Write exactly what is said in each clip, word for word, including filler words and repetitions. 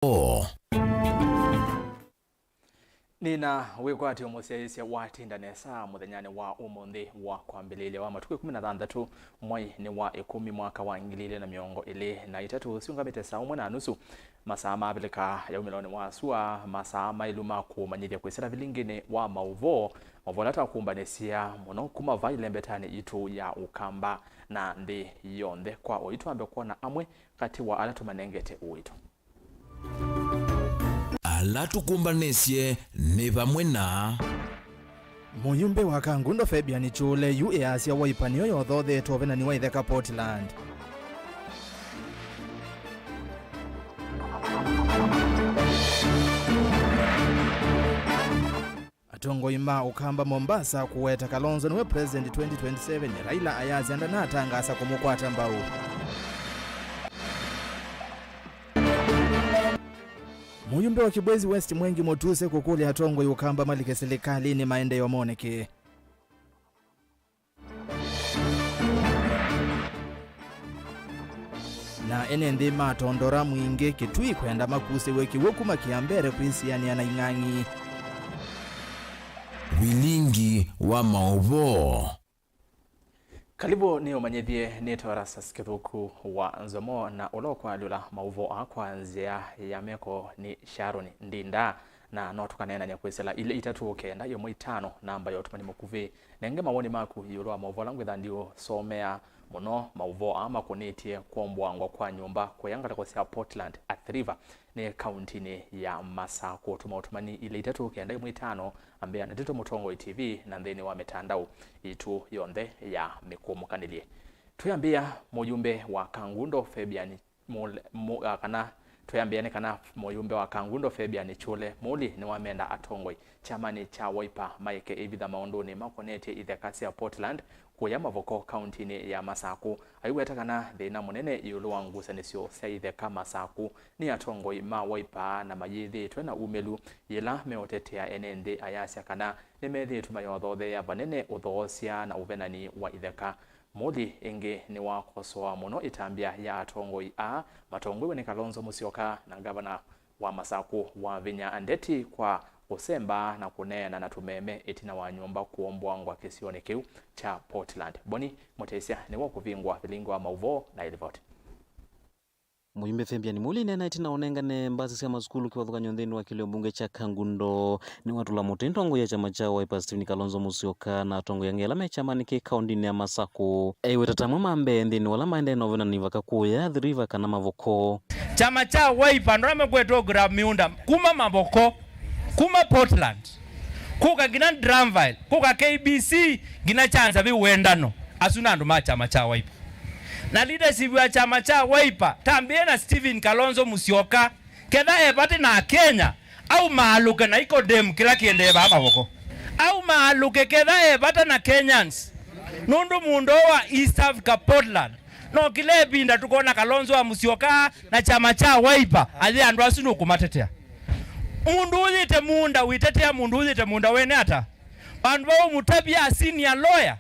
Maũvoo. Nĩna wĩkwatyo mũsyaĩĩsya watinda nesa mũthenyanĩ wa ũmũnthĩ wa kwambĩlĩĩlya wa matukũ ĩkũmi na thanthatũ mweinĩ wa ĩkũmi mwaka wa ngili ilĩ na mĩongo ĩlĩ na itatũ, syũngamĩte saa ũmwe na nusu. Masaa ma Avilika ya umĩlonĩ wa sua, masaa maĩlu ma kũmanyĩthya kwĩsĩla vilingĩnĩ wa maũvoo, maũvoo ala twakumbanĩsya mũno kuma va ĩlembetanĩ yitũ ya Ũkamba na nthĩ yonthe. Kwa ũi twambe kwona amwe katĩ wa ala tũmanengete ũito. Ala tũkũmbanĩsye nĩ vamwe na. Mũyumbe wa Kangundo Fabian Chule yu easya Wiper nĩyo yothotheetwe ũvenani wa itheka Portland. Atongoi ma Ũkamba Mombasa kũweta Kalonzo nĩwe president twenty twenty-seven, Raila ayasya ndanatangaasa kũmũkwata mbau. Mũyumbe wa Kibwezi West Mwengi Mutuse kũkũlya atongoi Ũkamba malike silikalĩnĩ maendeeo moneke. Na ene nthĩ matondora mwingĩ Kitui kwenda makusĩw'e kĩw'ũ kuma Kĩambere kwĩsianĩa na ing'ang'i. Vilingi wa maũvoo. Kalivu nĩ ũmanyĩthye nĩ Torasas Kĩthũku wa Nzomo na ũla ũkwalyũla maũvoo aa kwa nzĩa ya meko nĩ Sharon Ndinda. Na no tũkaneenany'a kwĩsĩla ilĩ itatũ kenda ĩmwe itano namba ya ũtũmani mũkuvĩ. Nenge mawoni maku ĩũlũ wa maũvoo ala ngwĩtha ndiũsomea mũno. Maũvoo aa makũnĩtye kwombwangwa kwa nyũmba kũya ngalĩko sya Portland, Athi River, nĩ kauntinĩ ya Masakũ. Tũma ũtũmani ilĩ itatũ kenda ĩmwe itano ambĩa na ndeto Mũtongoi T V na nthĩnĩ wa mĩtandao yitũ yonthe ya mĩkũmũkanĩlye. Twĩambĩa mũyumbe wa Kangundo Fabian Mule-, mu-, a, kana twĩambĩa nĩ kana mũyumbe wa Kangundo Fabian Chule Muli nĩwamenda atongoi kyamanĩ kya Wiper maeke ĩvitha maũndũnĩ makonetye itheka sya Portland kũya Mavoko kauntinĩ ya Masakũ. Aiweta kana thĩna mũnene ĩũlũ wa ngusanĩsyo sya itheka Masakũ nĩ atongoi ma Wiper na mayĩthĩĩtwe na umĩlu yĩla meũtetea ene nthĩ ayasya kana nĩmethĩĩtwe mayothotheea vanene ũthoosya na ũvenani wa itheka. Mũthi ĩngĩ nĩwakosoa mũno ĩtambya ya atongoi aa matongoew'e nĩ Kalonzo Musyoka na ngavana wa Masakũ Wavinya Ndeti kwa kũsemba na kũneena na tũmeme ĩtina wa nyũmba kũombwangwa kĩsionĩ kĩu kya Portland. Boni Mũtĩsya nĩwe ũkũvingũa vilingi wa maũvoo na ĩlivoti. Mũyumbe Fabian Muli nena ĩtina ũnengane mbasi sya masukulu kĩvathũkany'o nthĩnĩ wa kĩlio mbunge kya Kangundo nĩwatũla mũtĩ ntongoi ya kyama kya Wiper Stephen Kalonzo Musyoka na atongoi angĩ ala me kyamanĩ kĩ kaũndinĩ ya Masakũ. Aiweta ta amwe ma mbee nthĩnĩ wa ala maendee na ũvenani vaka kũya Athi River kana Mavoko. Kyama kya Wiper andũ ala mekwetwe kũgũra mĩũnda kuma Mavoko, kuma Portland, kũka nginya Granville, kũka K B C, nginya Kyanza vĩ wendano. Asu nĩ andũ ma kyama kya Wiper. Na leadership ya kyama kya Wiper, tambĩe na Stephen Kalonzo Musyoka, ketha e vati na Akenya, aumaalũke na iko dem kĩla kĩendee vaa Mavoko. Aumaalũke ketha e vata na Kenyans. Nũndũ mũũnda wa East Africa Portland, no kĩla ĩvinda tũkona Kalonzo wa Musyoka na kyama kya Wiper, athi andũ asu nũkũmatetea. Mũndũ ũyĩte mũũnda wĩtetea mũndũ ũyĩte mũũnda wene ata? Vandũ va ũmũtavya senior lawyer,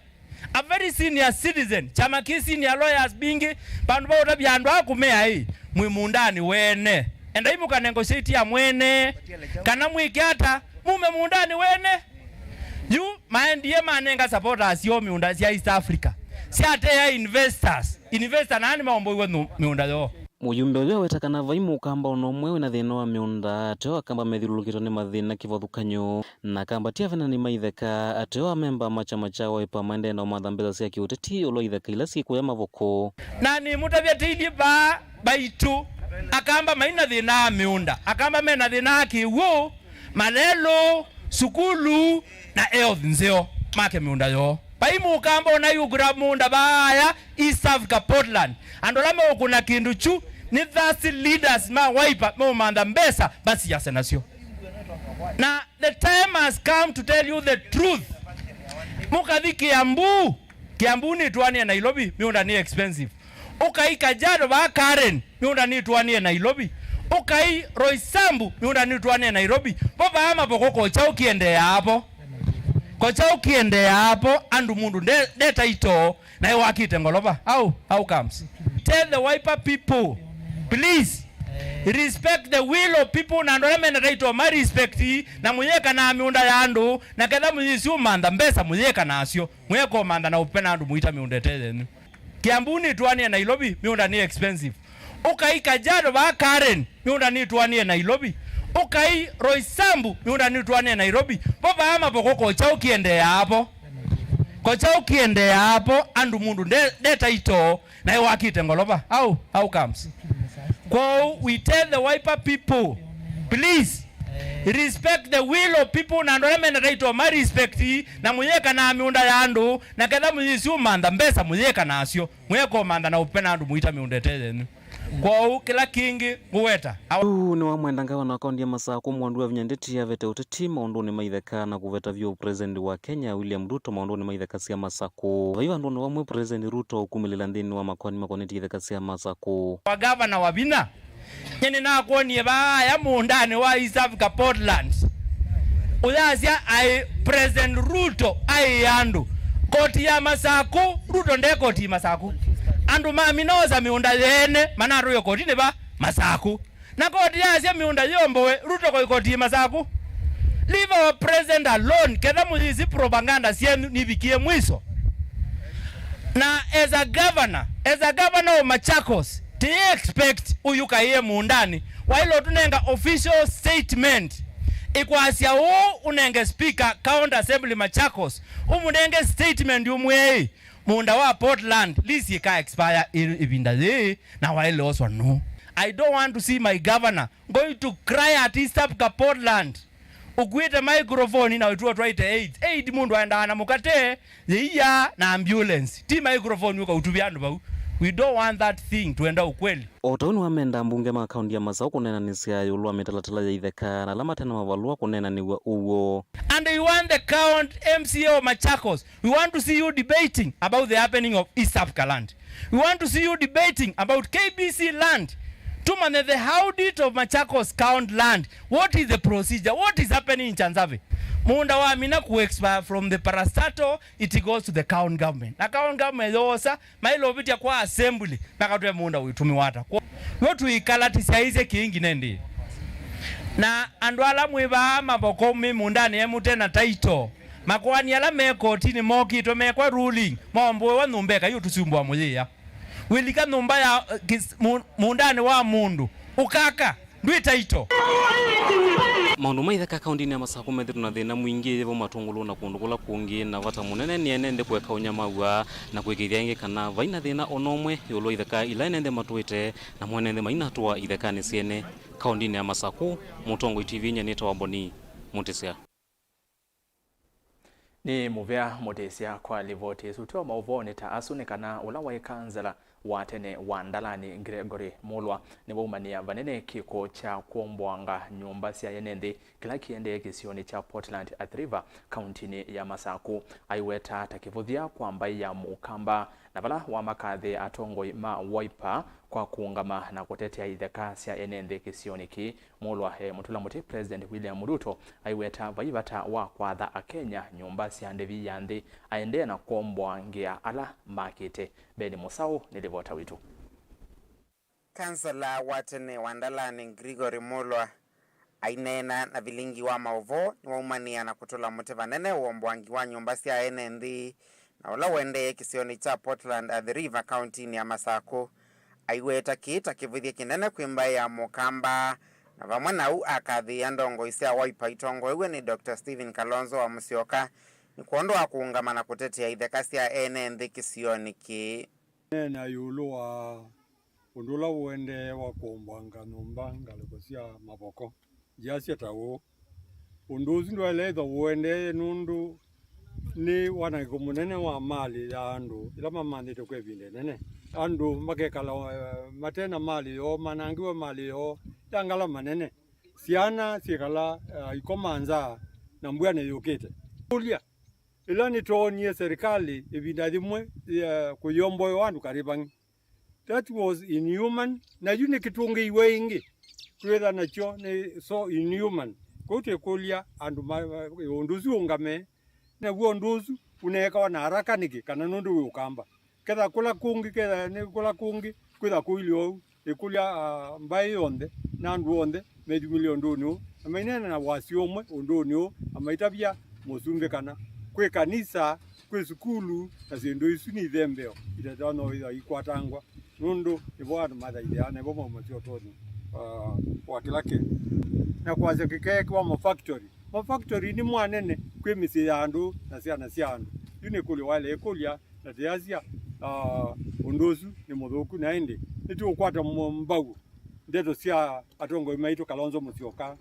a very senior citizen, kyama kĩ senior lawyers mbingĩ, vandũ va ũtavya andũ aa kũmea ĩ, mwĩ mũũndanĩ wene. Endai mũkanegotiate ya mwene, kana mwĩke ata, mume mũũndanĩ wene. Yu maendie manenga supporters yoo mĩũnda sya East Africa, syatea investors. Investor naa nĩmaomboiwe nũ-, mĩũnda yoo. Mũyumbe ũyũ aweta kana vai mũkamba ona ũmwe wĩna thĩna wa mĩũnda, ateo akamba methyũlũlũkĩtwe nĩ mathĩna kĩvathũkany'o, na akamba ti avenani ma itheka, ateo amemba ma kyama kya Wiper maendee na ũmatha mbesa sya kĩũteti ĩũlũ wa itheka ila syĩ kũya Mavoko. Na nĩmũtavya teilyĩ vaa vaitũ, akamba maina thĩna wa mĩũnda, akamba mena thĩna wa kĩw'ũ, malelũ, sukulu, na health nzeo, make mĩũnda yoo. Vai mũkamba ũnaiũkũna mũũnda vaaya East Africa Portland. Andũ ala meũkũna kĩndũ kyu nĩ thirsty leaders ma Wiper meũmantha mbesa masiase nasyo. Na the time has come to tell you the truth. Mũkathi Kiambu, Kiambu nĩtũanĩe Nairobi, mĩũnda nĩ expensive. Ũkai Kajiado vaa Karen, mĩũnda nĩtũanĩe Nairobi. Ũkai Roysambu, mĩũnda nĩtũanĩe Nairobi. Vo vaa Mavoko ko kyaũ kĩendeeaa vo? Ko kyaũ kĩendeeaa vo? Andũ mũndũ nde, nde title, naĩ wakĩte ngolova. How? How comes? Tell the Wiper people, please. Respect the will of people, na andũ ala mena title ma respect, na mũyĩkanaa mĩũnda ya andũ, na ketha mũyĩsi ũmantha mbesa mũyĩka nasyo, mũyeka ũmantha na ũpena andũ mũita mĩũnda ĩte yenyu. Kiambu nĩtũanie Nairobi, mĩũnda nĩ expensive. Ũkai Kajiado vaa Karen, mĩũnda nĩtũanie Nairobi. Ũkai Roysambu, mĩũnda nĩtũanie Nairobi. Vo vaa Mavoko ko kyaũ kĩendeeaa vo? Ko kyaũ kĩendeeaa vo? Andũ mũndũ nde, nde title, na ĩwakĩte ngolova. How? How comes? Kwoou, we tell the Wiper people, please, respect the will of people, na andũ ala mena title ma respect, na mũyĩkanaa mĩũnda ya andũ, na ketha mũyĩsi ũmantha mbesa mũyĩka nasyo, mũyeka ũmantha na ũpena andũ mũita mĩũnda ĩte yenyu. Kwoou kĩla kĩngĩ ngũweta. Ũu nĩ wa mwenda ngavana wa kaunti ya Masakũ, Mwandu wa Vinya Ndeti, avete ũteti maũndũnĩ ma itheka na kũveta vyũ President wa Kenya William Ruto maũndũnĩ ma itheka sya Masakũ. Vai vandũnĩ vamwe President Ruto ũkumĩlĩla nthĩnĩ wa makoani makonetye itheka sya Masakũ. Wa gavana wa vinya, nye nĩnakwonie vaa aya mũũndanĩ wa East Africa Portland. Ũyasya aĩ President Ruto aĩ andũ. Koti ya Masakũ, Ruto nde koti Masakũ. Andũ mamina osa mĩũnda yeene manatũie kotinĩ va Masakũ. Na koti yasya mĩũnda yĩombowe, Ruto koĩ koti Masakũ. Leave our president alone, ketha mũyĩsi propaganda syenyu nivikie mwiso. Na as a governor, as a governor of Machakos, ti expect ũyũkaĩe mũũndanĩ. Waĩle ũtũnenga official statement ĩkwasya ũũ, ũnenge speaker County Assembly Machakos, ũmũnenge statement ũmwĩe, mũũnda wa Portland lease ĩka expire ĩ-, ĩvinda yĩĩ, na waĩle oswa nũũ? I don't want to see my governor going to cry at East Africa Portland. Ũkuĩte microphone na ũtw'o twaĩte aid. Aid mũndũ aendaa na mũkate, yĩia na ambulance. Ti microphone ũka ũtuvya andũ vau. We don't want that thing. Twenda ukweli. O ta ũu nĩwamenda ambunge ma kaunti ya Masakũ kũneenanĩsya ĩũlũ wa mĩtalatala ya itheka na ala mate na mavalũa kũneenanĩw'a ũw'o. And we want the county M C A of Machakos, we want to see you debating about the happening of East Africa land. We want to see you debating about K B C land. Tumanye the audit of Machakos County land. What is the procedure? What is happening in Chanzave? Mũũnda wamina ku expire from the parastatal, it goes to the county government. Na county government yosa, maĩle ũvĩtya kwa assembly, makatwĩa mũũnda ũitũmĩwa ata. Kwo-, yo tũikala tũsyaĩĩsye kĩngĩ nĩndĩ. Na andũ ala mwĩ vaa Mavoko mĩ mũũndanĩ e mũte na title, makoani ala me kotinĩ mokĩtwe mekwa ruling, maomboewa nyũmba ĩkai ũtũsumbũa mũyĩa. Wĩlika nyũmba ya, eh, kĩs-, mu-, mũũndanĩ wa mũndũ, ũkaka, ndwĩ title. Maũndũ ma itheka kaũntinĩ ya Masakũ methĩtwe na thĩna mwingĩ yĩvo Matũngũlũ na kũndũ kũla kũngĩ, na vata mũnene nĩ ene nthĩ kũeka ũnyamaw'a na kũĩkĩĩthya ĩngĩ kana vai na thĩna o na ũmwe ĩũlũ wa itheka ila ene nthĩ matũĩte na mwene nthĩ mainatũa ithekanĩ syene. Kaũntinĩ ya Masakũ, Mũtongoi T V nyie nĩtawa Boni Mũtĩsya. Nĩ mũvea Mũtĩsya kwa livoti ĩsu. Twĩ o maũvoonĩ ta asu nĩ kana ũla waĩ kansela wa tene wa Ndalani Gregory Mulwa nĩwaumanĩa vanene kĩko kya kũomboanga nyũmba sya ene nthĩ kĩla kĩendee kĩsionĩ kya Portland Athi River, kauntinĩ ya Masakũ. Aiweta ta kĩvũthya kwa mbaĩ ya Mũkamba, na vala wamakathĩe atongoi ma Wiper kwa kũũngama na kũtetea itheka sya ene nthĩ kĩsionĩ kĩĩ. Mũlwa e mũtũla mũtĩ President William Ruto aiweta vai vata wa kwatha Akenya nyũmba sya ndĩvi ya nthĩ aendee na kũomboangĩa ala makĩte. Ben Mũsaũ nĩ livota witũ. Kansala wa tene wa Ndalani Gregory Mulwa aineena na vilingi wa maũvoo nĩwaumanĩa na kũtũla mũtĩ vanene ũomboangi wa nyũmba sya ene nthĩ na ũla ũendee kĩsionĩ kya Portland Athi River kauntinĩ ya Masakũ. Aiweta kĩĩ ta kĩvũthya kĩnene kwĩ mbaĩ ya Mũkamba, na vamwe na ũu akathĩĩa ndongoi sya Wiper itongoew'e nĩ Doctor Stephen Kalonzo wa Musyoka nĩ kwondũ wa kũũngama na kũtetea itheka sya ene nthĩ kĩsionĩ kĩĩ. Neena ĩũlũ wa ũndũ ũla ũendee wa kũombwanga nyũmba ngalĩko sya Mavoko. Ndyasya ta ũũ, ũndũ ũsu ndwaĩle ĩthwa ũendee nũndũ nĩ wanangĩko mũnene wa malĩ ya andũ ĩla mamanyĩte kwa ĩvinda ĩnene. Andũ makekala, eh, mate na malĩ yoo, manangĩwe malĩ yoo ya ngalama nene. Syana syĩkala, eh, ikoma nzaa na mbua nĩyũkĩte. Kũlya, ĩla nĩtwoonie serikali ĩvinda yĩmwe, eh, kũyĩomboewa andũ karĩ vangĩ. That was inhuman, na yu nĩkĩtũngĩiwe ĩngĩ, twĩtha nakyo nĩ so inhuman. Kwoou twĩkũlya andũ ma, ma, ũndũ ũsu ũngame, naw'o ũndũ ũsu ũneekawa na haraka nĩkĩ? Kana nũndũ wĩ Ũkamba? Ketha kũla kũngĩ, ketha nĩ kũla kũngĩ, kwĩtha kũilye ũu. Ĩkũlya, ah, mbaĩ yonthe na andũ onthe methimĩle ũndũnĩ ũũ, na maineena na wasyo ũmwe ũndũnĩ ũũ, na maitavya mũsumbĩ kana kwĩ kanisa, kwĩ sukulu, na syĩndũ isu nĩ ithembeo itatonya wĩthwa ikwatangwa, nũndũ nĩvo andũ mathaithĩaa, nĩvo mauma syotoni, ah, wa kĩla kĩndũ. Na kwasya kĩkeekĩwa mafactory. Mafactory nĩ mwanene kwĩ mĩsyĩ ya andũ na syana sya andũ. Yu nĩ kũlyo waĩle ĩkũlya, na tĩasya, ah, ũndũ ũsu nĩ mũthũku, na ĩndĩ nĩtũũkwata mo-, mbau ndeto sya atongoi maitũ Kalonzo Musyoka,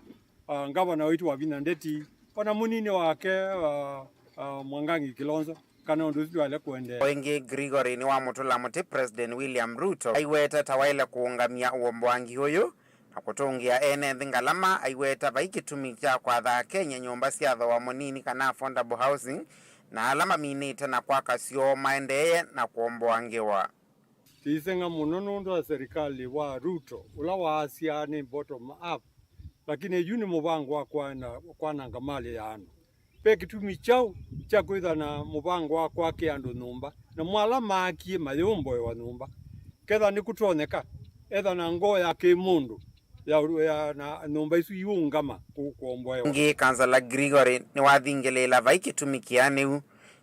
ah, ngavana waitũ Wavinya Ndeti, o na mũnini wake, ah, ah, Mwangangi Kilonzo, kana ũndũ ũsu ndwaĩle kũendeea. O ĩngĩ, Gregory nĩwamũtũla mũtĩ President William Ruto aiweta ta waĩle kũũngamya ũomboangi ũyũ na kũtũngĩa ene nthĩ ngalama. Aiweta vai kĩtumi kya kwatha Akenya nyũmba sya thooa mũnini kana affordable housing, na ala maminĩte na kwaka syoo maendeeye na kũomboangĩwa. Tĩiseng'a mũno nũndũ wa serikali wa Ruto, ũla waasya nĩ bottom up, lakini yu nĩ mũvango wa kwana-, kwananga malĩ ya andũ. Ve kĩtumi kyaũ kya kwĩtha na mũvango wa kwakĩa andũ nyũmba, namo ala maakie mayũmboewa nyũmba? Ketha nĩkũtonyeka, etha na ngoo ya kĩmũndũ ya, ya, na nyũmba isu iũngama kũ-, kũomboewa. Ĩngĩ, Kansala Gregory nĩwathingĩlĩĩla vai kĩtumi kĩanĩu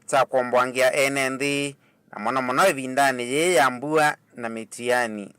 kya kũomboangĩa ene nthĩ, na mũno mũno ĩvindanĩ yĩĩ ya mbua na mĩtiani.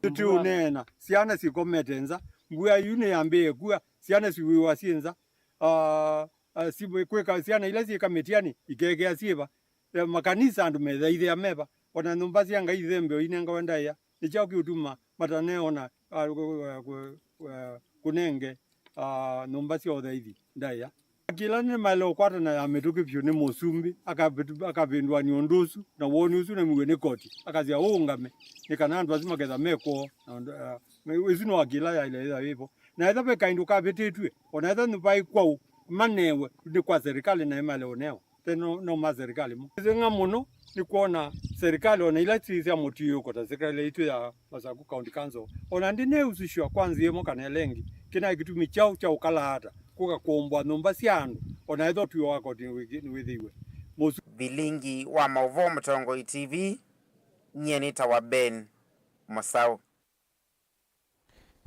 Tũtiũneena, syana sikomete nza, mbua yu nĩyambĩĩe kua, syana siwĩwa syĩ nza. Ah, ah, si-, kwĩka syana ila syĩka mĩtiani ikekea syĩva? Eh, makanisa andũ methaithĩa meva? O na nyũmba sya Ngai ithembeo inengawe ndaĩa. Nĩ kyaũ kĩũtuma mataneona, ah, kũ-, kũ-, kũ-, kũnenge, ah, nyũmba sya ũthaithi ndaĩa? Kĩla nĩmaĩle ũkwatana ya mĩtũkĩ vyũ nĩ mũsumbĩ, akavĩtu-, akavĩndũanĩa ũndũ ũsu na woni ũsu nĩmwĩwe nĩ koti, akasya ũũngame, nĩ kana andũ asu maketha me kwoo. Na ũndũ, ah, ĩsu no akĩla yaĩle ĩtha wĩvo. Na etha ve kaĩndũ kavĩtĩtw'e, o na etha nĩvaĩ kwaũ, manewe nĩ kwa serikali na ĩmaĩle ũnewa. Te no, no ma serikali mo. Ĩseng'a mũno nĩ kwona serikali o na ila syĩ sya mũtiũko ta serikali yaitũ ya Masaku County Council, o na ndĩneusishwa kwa nzĩa ĩmwe kana ĩla ĩngĩ. Kĩna kĩtumi kyaũ kya ũkala ata kũka kũomboa nyũmba sya andũ, o na ethwa twĩo wa koti nĩwĩthĩiwe mũsu. Vilingi wa maũvoo Mũtongoi T V, nyie nĩtawa Ben Mũsaũ.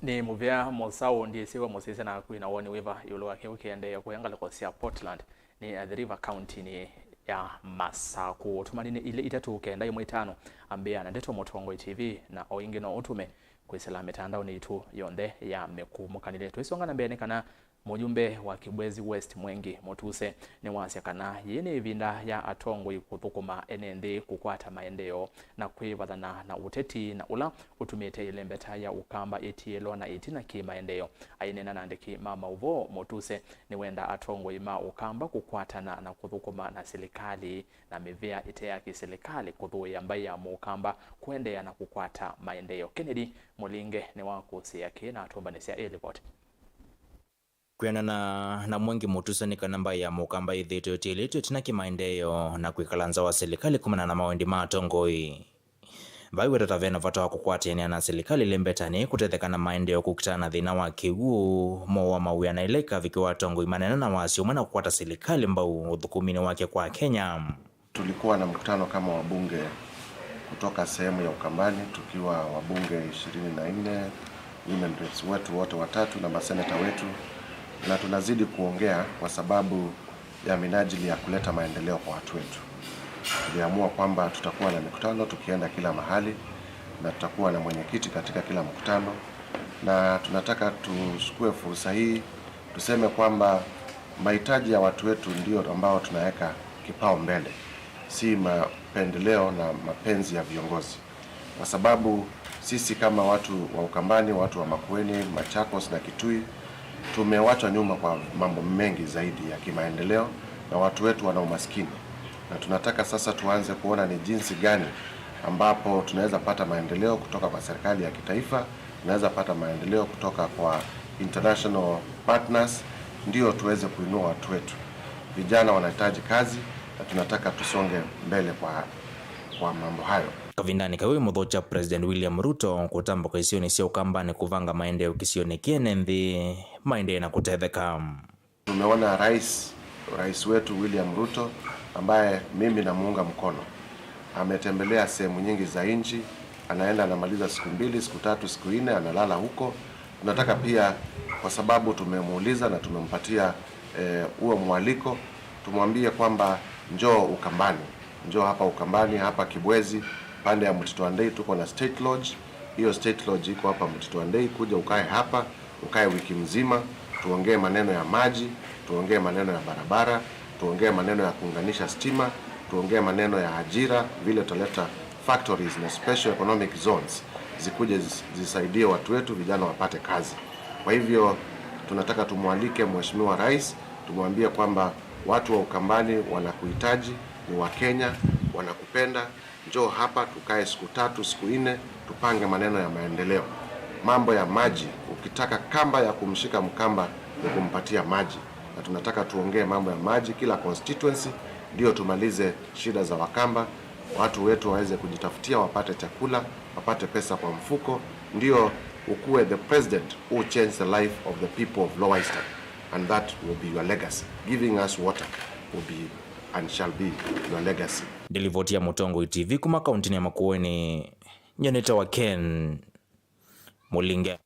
Nĩ mũvea Mũsaũ, ndyĩsĩ we mũsyaĩĩsya naku wĩ na woni wĩva ĩũlũ wa kĩu kĩendee kũya ngalĩko sya Portland nĩ Athi River kauntinĩ ya Masaku. Ũtũmanĩnĩ ilĩ itatũ kenda ĩmwe itano, ambĩĩa na ndeto Mũtongoi T V, na o ĩngĩ no ũtũme kwĩsĩla mĩtandaonĩ yitũ yonthe ya mĩkumũkanĩle. Twĩsonga na mbee nĩ kana Mũyumbe wa Kibwezi West Mwengi Mũtuse nĩwasya kana yĩĩ nĩ ĩvinda ya atongoi kũthũkũma ene nthĩ kũkwata maendeeo na kwĩvathana na ũteti, na ũla ũtumĩte ĩlembeta ya Ũkamba ĩtiĩlwa na ĩtina kĩ maendeeo. Aineena na andĩki ma maũvoo, Mũtuse nĩwenda atongoi ma Ũkamba kũkwatana na kũthũkũma na silikalĩ na mĩvĩa ĩte ya kĩsilikalĩ kũthũĩa mbaĩ ya Mũkamba kũendeea na kũkwata maendeeo. Kennedy Mũlinge nĩwakũsĩĩa kĩĩ na atũmbanĩsya ĩ livoti. Kwĩanana na Mwengi Mũtuse nĩ kana mbaĩ ya Mũkamba ĩthĩĩtwe ĩtiĩlĩtwe ĩtina kĩmaendeeo na kwĩkala nza wa silikalĩ kumana na mawendi ma atongoi. Vai weta ta vena vata wa kũkwatĩanĩa na silikalĩ ĩlembetanĩ kũtetheka na maendeeo kũkitana na thĩna wa kĩw'ũ, mowa mawĩa na ila ikavikĩwa atongoi manene na wasyo ũmwe na kũkwata silikalĩ mbau ũthũkũminĩ wake kwa Kenya. Tulikuwa na mkutano kama wabunge kutoka sehemu ya Ukambani, tukiwa wabunge ishirini na nne, women reps wetu wote watatu na maseneta wetu, na tunazidi kuongea kwa sababu ya minajili ya kuleta maendeleo kwa watu wetu. Tuliamua kwamba tutakuwa na mikutano tukienda kila mahali, na tutakuwa na mwenyekiti katika kila mkutano, na tunataka tuchukue fursa hii tuseme kwamba mahitaji ya watu wetu ndio ambao tunaweka kipao mbele, si mapendeleo na mapenzi ya viongozi, kwa sababu sisi kama watu wa Ukambani, watu wa Makueni, Machakos na Kitui, tumewachwa nyuma kwa mambo mengi zaidi ya kimaendeleo, na watu wetu wana umaskini, na tunataka sasa tuanze kuona ni jinsi gani ambapo tunaweza pata maendeleo kutoka kwa serikali ya kitaifa, tunaweza pata maendeleo kutoka kwa international partners, ndio tuweze kuinua watu wetu. Vijana wanahitaji kazi na tunataka tusonge mbele kwa, kwa mambo hayo. Kavindanĩ kau ĩmũthokya President William Ruto kũtambũka isionĩ sya Ũkambanĩ kũvanga maendeeo kĩsionĩ kĩene nthĩ maendee na kũtetheka. Tumeona rais, rais wetu William Ruto, ambaye mimi namuunga mkono, ametembelea sehemu nyingi za nchi, Anaenda anamaliza siku mbili, siku tatu, siku nne, analala huko. Tunataka pia, kwa sababu tumemuuliza na tumempatia, eh, huo mwaliko, tumwambie kwamba njoo Ukambani, njoo hapa Ukambani, hapa Kibwezi, pande ya Mtito Andei tuko na State Lodge. Hiyo State Lodge iko hapa Mtito Andei, kuja ukae hapa, ukae wiki mzima, tuongee maneno ya maji, tuongee maneno ya barabara, tuongee maneno ya kuunganisha stima, tuongee maneno ya ajira, vile tutaleta factories na special economic zones zikuje zis-, zisaidie watu wetu, vijana wapate kazi. Kwa hivyo, tunataka tumwalike Mheshimiwa Rais, tumwambie kwamba watu wa Ukambani wanakuhitaji, ni Wakenya, wanakupenda. Njoo hapa tukae siku tatu, siku nne, tupange maneno ya maendeleo. Mambo ya maji, ukitaka kamba ya kumshika Mkamba ni kumpatia maji. Na tunataka tuongee mambo ya maji kila constituency, ndio tumalize shida za Wakamba, watu wetu waweze kujitafutia, wapate chakula, wapate pesa kwa mfuko, ndio ukuwe the president who changed the life of the people of Lower Eastern. And that will be your legacy. Giving us water will be and shall be your legacy. Nĩ livoti ya Mũtongoi T V kuma kauntinĩ ya Makueni, nyie nĩtawa Ken Mũlinge.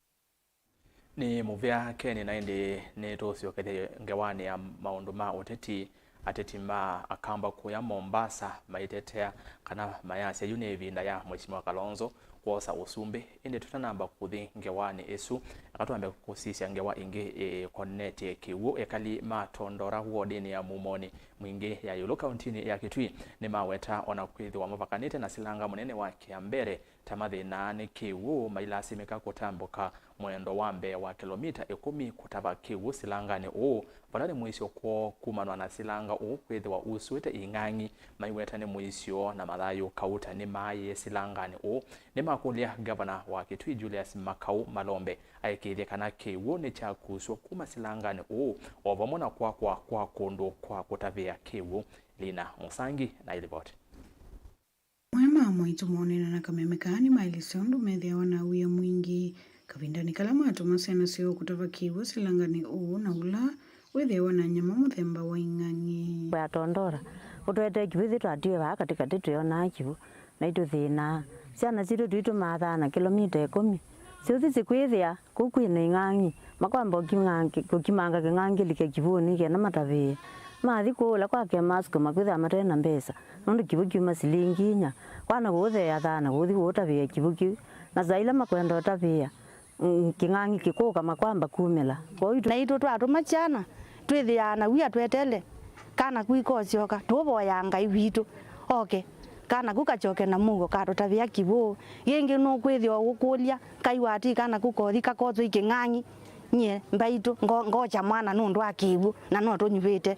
Nĩ mũvea Ken, na ĩndĩ nĩtũsyokethye ngewanĩ ya maũndũ ma ũteti. Ateti ma Akamba kũya Mombasa maitetea kana mayasya yu nĩ ĩvinda ya Mheshimiwa Kalonzo kwosa ũsumbĩ. Ĩndĩ tũtanamba kũthi ngewanĩ ĩsu, eka twambe kũsisya ngewa ĩngĩ ĩkonetye kĩw'ũ. Ekali ma Tondora wodinĩ ya Mumoni Mwingĩ ya ĩũlũ kauntinĩ ya Kitui nĩmaweta ona kwĩthĩwa mavakanĩte na silanga mũnene wa Kĩambere, ta mathĩnaa nĩ kĩw'ũ, mailasimĩka kũtambũka mwendo wa mbee wa kĩlomita ĩkũmi kũtava kĩw'ũ silanganĩ ũũ, vala nĩ mũisyo kwoo kumanwa na silanga ũũ kwĩthĩwa usũĩte ing'ang'i. Maiweta nĩ mũisyo na mathayũ kauta nĩmaaĩe silanganĩ ũũ. Nĩmakũlya ngavana wa Kitui Julius Makau Malombe aĩkĩĩthye kana kĩw'ũ nĩkyakusw'a kuma silanganĩ ũũ, o vamwe na kwakwa kwa kũndũ kwa kũtavĩa kĩw'ũ. Lina Mũsangi na ilivoti. Amwe ma amaitũ moneena na kameme kaa nĩmaelesya ũndũ methĩawa na wia mwingĩ kavindanĩ kala matũma syana syoo kũtava kĩw'ũ silanganĩ ũũ na ũla wĩthĩawa na nyamũ mũthemba wa ing'ang'i. Ya Tondora, ũtwetee kĩw'ũ, ithyĩ twatiwe vaa katĩkatĩ twĩonaa kĩw'ũ, naitũ thĩnaa. Syana sitũ tuitũmaa thana kĩlomita ĩkũmi, syũthi sikwĩthĩa kũu kwĩna ing'ang'i, makwamba ũking'angĩ-, kũkimanga kĩng'angĩ kĩlike kĩw'ũnĩ kenda matavĩĩe. Mathi kũũ ũla kwake masukuma kwĩthĩa mate na mbesa, nũndũ kĩw'ũ kyuma silingi inya. Kwana kũũtheea thana kũthi kũũtavĩĩa kĩw'ũ kĩu, na saa ila makwenda ũtavĩĩa, mm, kĩng'ang'i kĩkũka makwamba kumĩla. Kwoou itũ- Naitũ twatũma syana, twĩthĩaa na wia twetele kana kuu ikosyoka, tũũvoyaa Ngai witũ oke, kana kuu kasyoke na mũuo katũtavĩa kĩw'ũ. Yĩngĩ nũkwĩthĩwa ũkũlya, Ngai wati kana kuu kothi kakoswa ikĩng'ang'i? Nyie mbaitũ ngo-, ngokya mwana nũndũ wa kĩw'ũ, na no tũnyuvĩte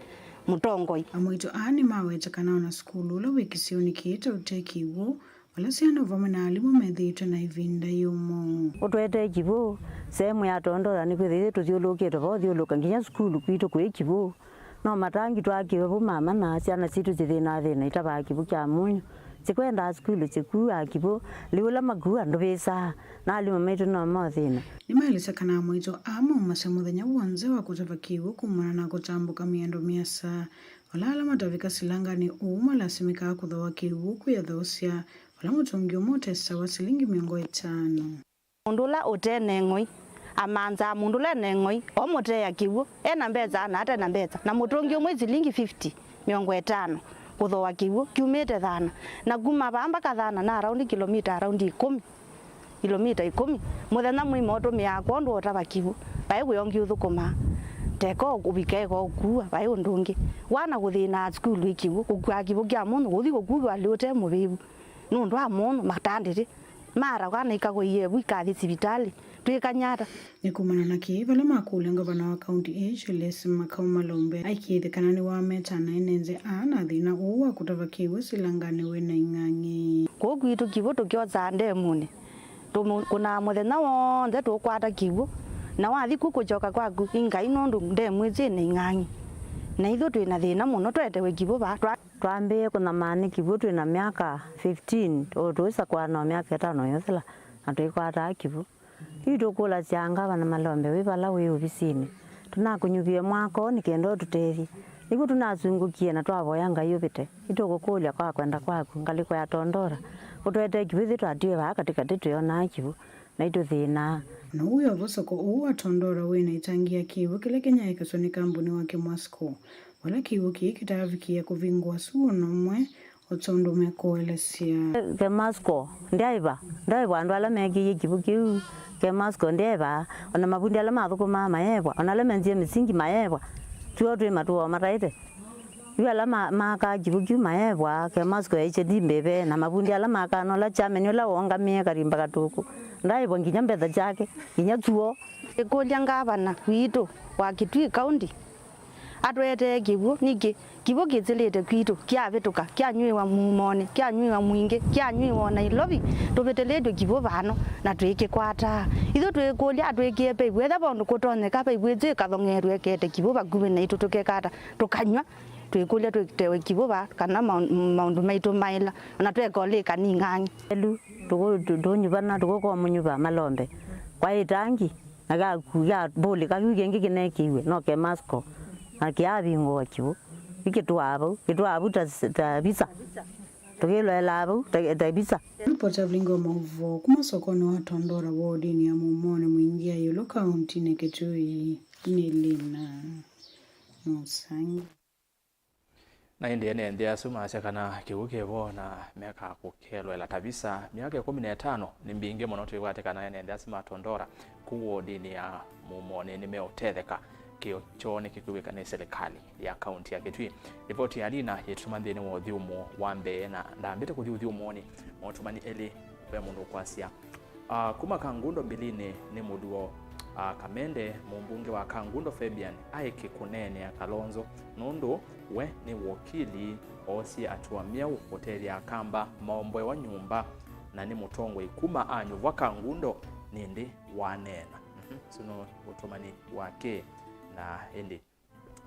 mũtongoi. Amaitũ aa nĩmaweta kana ona sukulu ũla wĩ kĩsionĩ kĩĩ ta ũte kĩw'ũ, vala syana vamwe na alimũ methĩĩtwe na ĩvinda yũmũ. Ũtwetee kĩw'ũ, sehemu ya Tondora nĩkwĩthĩwa ithyĩ tũthyũlũkĩte vaa ũthyũlũka nginya sukulu kwitũ kwĩ kĩw'ũ. No matangi twakĩwe vu mama na syana sitũ syĩthĩnaa thĩna itavaa kĩw'ũ kya mũnyũ. Sikwendaa sukulu sikuaa kĩw'ũ, lĩu ũla makuaa ndũvĩsaa, na alimũ maitũ no maũthĩna. Nĩmaelesya kana amaitũ aa maumasya mũthenya w'onthe wa kũtava kĩw'ũ kumana na kũtambũka mĩando mĩasa, vala ala matavĩka silanganĩ ũu malasimĩkaa kũthooa kĩw'ũ kwĩyathaũsya, vala mũtũngi ũmwe ũtesawa silingi mĩongo ĩtano. Mũndũ ũla ũte na ĩng'oi amanzaa mũndũ ũla ena ĩng'oi, omũteea kĩw'ũ, ena mbesa na ate na mbesa, na mũtũngi ũmwe silingi fifty, mĩongo ĩtano, kũthooa kĩw'ũ kyumĩte thana. Na kuma vaa mpaka thana na araundi kĩlomita araundi ĩkũmi, kĩlomita ĩkũmi. Mũthenya mũima ũtũmĩaa kwondũ wa ũtava kĩw'ũ, vai wĩa ũngĩ ũthũkũmaa, teka ũvika eka ũkua, vai ũndũ ũngĩ. Wana kũthĩnaa sukulu ĩ kĩw'ũ, kũkuaa kĩw'ũ kya mũndũ, kũthi kũkuwa lĩ ũte mũvĩvu nũndũ wa mũndũ matandĩte. Mara kana ikagũie vu ikathi sivitalĩ, twĩkany'a ata? Nĩ kumana na kĩĩ, vala makũlya ngavana wa kaunti ĩĩ, Julius Makau Malombe, aikĩĩthye kana nĩwameta na ene nzĩ aa na thĩna ũũ wa kũtava kĩw'ũ silanganĩ wĩ na ing'ang'i. Kũu kwitũ kĩw'ũ tũkyosaa ndemunĩ, tũkũnaa mũthenya w'onthe tũkwata kĩw'ũ, na wathi ku kũkyoka kwaku i Ngai, nũndũ ndemu ĩsu ĩna ing'ang'i. Na ithyĩ twĩ na thĩna mũno, twetewe kĩw'ũ vaa. Twa- Twambĩĩe kũnyamaa nĩ kĩw'ũ twĩ na myaka fifteen, o tũisakũa no myaka ĩtano yũthela, na tũikwataa kĩw'ũ. Yu tũkũlasya ngavana Malombe wĩ vala wĩ ovisinĩ, tũnakũnyuvie mwako nĩ kenda ũtũtethye. Nĩkw'o tũnasũngũkie na twavoya Ngai ũvĩte. Nĩtũkũkũlya kwa kwenda kwaku, ngalĩko ya Tondora, ũtũetee kĩw'ũ, ĩthyĩ twatiwe vaa katĩkatĩ twĩonaa kĩw'ũ, naitũ thĩnaa. Now'o wĩa wa soko ũũ wa Tondora wĩ na ĩtangi ya kĩw'ũ kĩla kĩnyaĩĩkasw'a nĩ kambuni wa Kemasco, vala kĩw'ũ kĩĩ kĩtaavikĩĩa kũvingũa sua o na ũmwe, o tondũ mekũelesya. Kemasco ndyaĩva, ndyaĩva andũ ala meekĩie kĩw'ũ kĩu. Kemasco ndyaĩva, o na mavundi ala mathũkũmaa mayaĩvwa, o na ala menzie mĩsingi mayaĩvwa. Tw'o twĩ matũo mataĩte. Yu ala ma-, maakaa kĩw'ũ kĩu mayaĩvwa, Kemasco yaisye ndimbĩve, na mavundi ala maakaa, na ũla kyameni ũla woongamĩe Karimba Katũkũ, ndaaĩvwa nginya mbesa syake, nginya tw'o. Ĩkũlya ngavana witũ wa Kitui County atũetee kĩw'ũ, nĩkĩ kĩw'ũ kĩsĩlĩte kwitũ, kyavĩtũka, kyanywĩwa mumonĩ, kyanywĩwa mwingĩ, kyanywĩwa o Nairobi, tũvĩtĩlĩtw'e kĩw'ũ vano na tũikĩkwataa. Ithyĩ twĩkũlya atwĩkĩe paivu, ethĩwa vondũ kũtonyeka paivu ĩsu ĩkathong'ee tũekete kĩw'ũ vakuvĩ naitũ, tũkeka ata? Tũkanyw'a, twĩkũlya twĩtewe kĩw'ũ vaa, kana maũ-, maũndũ maitũ maĩla, ona tweka ũlĩka nĩ ng'ang'i. Elu, tũkũ-, tũ-, tũnyuvana, tũkũkomũnyuva malombe kwa ĩtangi, na kyaku, kyavũlĩka, kĩu kĩngĩ kĩneekĩiwe, no Kemasco, na kĩavingũa kĩw'ũ. Yu kĩtũaa vau, kĩtũaa vau ta, ta visa. Tũkĩloelaa vau ta, ta visa. Ripota vilingi wa maũvoo kuma sokonĩ wa Tondora wodinĩ ya Mumonĩ Mwingi ya ĩũlũ kauntinĩ Kitui nĩ Lina Mũsangi. Na ĩndĩ ene nthĩ asu maasya kana kĩw'ũ kĩvo na meka kũkĩloela ta visa myaka ĩkũmi na ĩtano nĩ mbingĩ mũno. Twĩkwate kana ene nthĩ asu ma Tondora kũu wodinĩ ya Mumonĩ nĩmeũtetheka, kĩo kyoo nĩkĩkwĩw'ĩka nĩ silikalĩ ya kaunti ya Kitui. Livoti ya Lina yĩtũtuma nthĩnĩ wa ũthyũmũo wa mbee, na ndambĩte kũthi ũthyũmũonĩ, maũtũmani elĩ, ve mũndũ ũkwasya, ah, kuma Kangundo Mbilinĩ nĩ Mũluo, ah, Kamende, mũmbunge wa Kangundo Fabian aĩkĩ kũneenea Kalonzo nũndũ we nĩ wokili oosie atua myaũ kũtethya Akamba maomboewa nyũmba, na nĩ mũtongoi kuma anyuvwa Kangundo nĩndĩ waneena. Mhm, ũsu nĩ ũtũmani wake, na ĩndĩ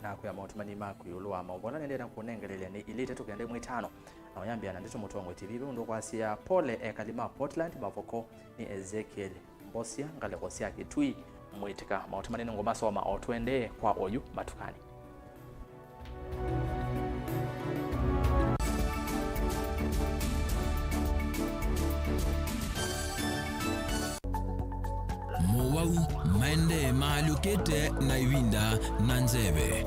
nakwĩa maũtũmani maku ĩũlũ wa maũvoo ala nĩendee na kũnengelelya nĩ ilĩ, itatũ, kenda, ĩmwe, itano, na ũyambĩa na ndeto Mũtongoi T V ve ũndũ ũkwasya, pole ekali ma Portland, mavoko nĩ Ezekiel Mbosia, ngalĩko sya Kitui, mwĩtĩka. Maũtũmani nĩngũmasoma o tũendee kwa oyu matukanĩ. Mowau maendee maalyũkĩte na ĩvinda na nzeve.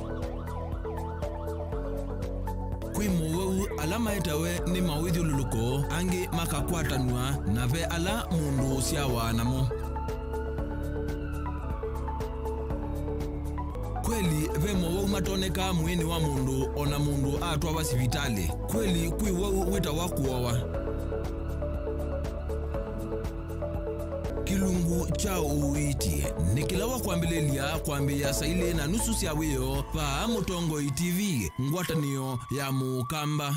Kwĩ mowau ala maetawe nĩ mawĩthyũlũlũko, angĩ makakwatanw'a, na ve ala mũndũ ũsyawa namo. Kweli, ve mowau matonekaa mwĩĩnĩ wa mũndũ o na mũndũ atwawa sivitalĩ. Kweli, kwĩ wau wĩtawa kũowa. Kĩlungu kya ũiiti nĩ kĩla wa kwambĩlĩlya kwambĩĩa saa ilĩ na nusu sya wĩoo vaa Mũtongoi T V, ngwatanĩo ya Mũkamba.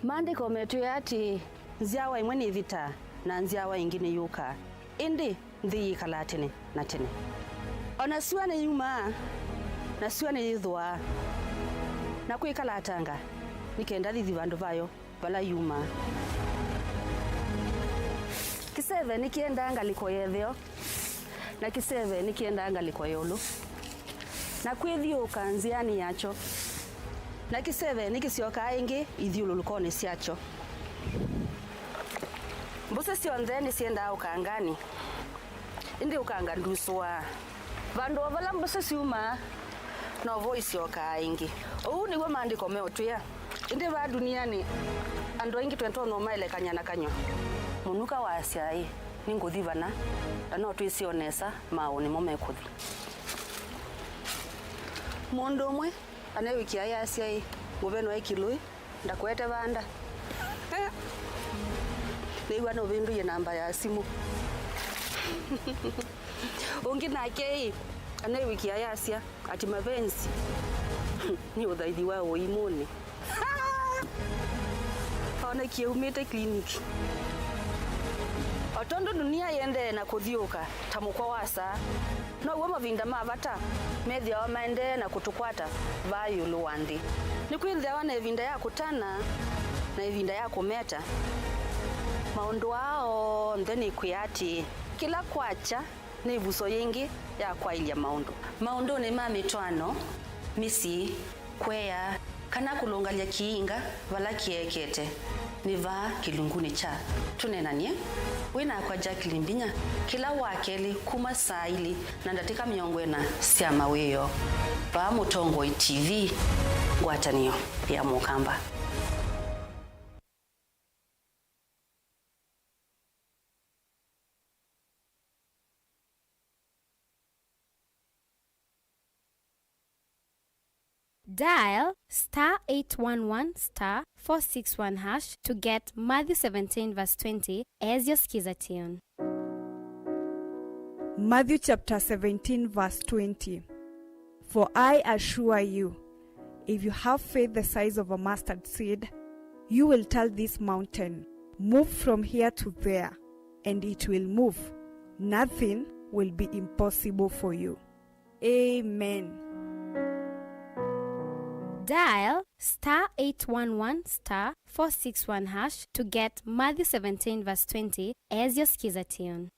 Maandĩko metwĩe atĩĩ, nzyawa ĩmwe nĩthĩtaa, na nzyawa ĩngĩ nĩyũkaa, ĩndĩ nthĩ yĩkalaa tene na tene. O na syũa nĩyumaa, na syũa nĩyĩthũaa, na kwĩkalatanga, nĩ kenda thithi vandũ vayo vala yumaa. Kĩseve nĩkĩendaa ngalĩko ya ĩtheo, na kĩseve nĩkĩendaa ngalĩko ya ĩũlũ, na kwĩthyũũka nzĩanĩ yakyo, na kĩseve nĩkĩsyokaa ĩngĩ ithyũlũlũkonĩ syakyo. Mbũsĩ syonthe nĩsyendaa ũkanganĩ, ĩndĩ ũkanga ndusũaa. Vandũ o vala mbũsĩ syumaa, novo isyokaa ĩngĩ. Ũu nĩw'o Maandĩko meũtwĩa. Ĩndĩ vaa ndunianĩ, andũ aingĩ twĩtonya ũmaelekany'a na kanyw'a. Mũnuka waasya, ĩ, nĩngũthi vana, na no twĩsĩ o nesa maaũ nĩmo mekũthi. Mũndũ ũmwe anewĩkĩa ayasya, ĩ, mũveno ekilũĩ, ndakũete vanda. Nĩw'a nũvĩndũie namba ya simũ. Ũngĩ nake, ĩ, anewĩkĩa ayasya, ati mavenzi nĩ ũthaithi wa ũimũnĩ. Onekie umĩte clinic. O tondũ dunia yĩendee na kũthyũũka ta mũkwa wa saa, now'o mavinda ma vata methĩawa maendee na kũtũkwata vaa ĩũlũ wa nthĩ. Nĩkwĩthĩawa na ĩvinda ya kũtana na ĩvinda ya kũmeta. Maũndũ aa onthe nĩkwĩa atĩĩ, Kĩla kwakya nĩ ĩvuso yĩngĩ ya kwaĩlya maũndũ. Maũndũnĩ ma mĩtwaano, mĩsyĩ, kũea, kana kũlũngalya kĩinga vala kĩekete, nĩ vaa kĩlungunĩ kya Tũneenany'e. Wĩ nakwa Jacqueline Mbinya kĩla Wakelĩ kuma saa ilĩ na ndatĩka mĩongo ĩna sya mawĩoo, vaa Mũtongoi T V, ngwatanĩo ya Mũkamba. Dial star eight one one star four six one hash to get Matthew seventeen verse twenty as your Skiza tune. Matthew chapter seventeen verse twenty. For I assure you, if you have faith the size of a mustard seed, you will tell this mountain, 'Move from here to there,' and it will move. Nothing will be impossible for you. Amen. Dial star eight one one star four six one hash to get Matthew seventeen verse twenty as your Skiza tune.